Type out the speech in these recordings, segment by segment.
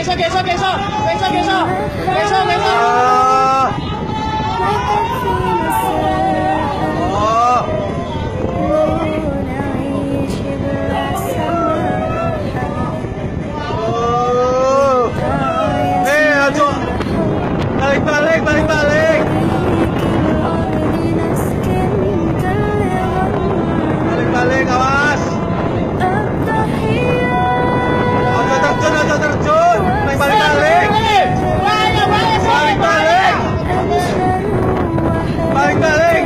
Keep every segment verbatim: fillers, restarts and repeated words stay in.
Geser, geser, geser. Geser, geser, geser. Ah. Oh. Oh. Eh, aduh. Balik, balik, balik, balik. Balik, balik, awas. Awas terjun, awas terjun. Balik, balik, balik. Balik, balik. Balik, balik.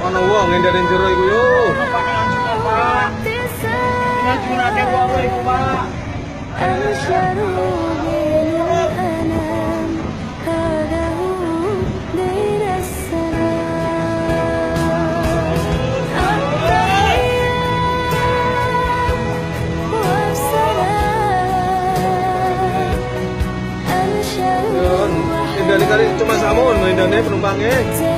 Mana wong yang dari jeruk itu, yuk? Indah ni kali cuma samun, indah ni penumpang, eh.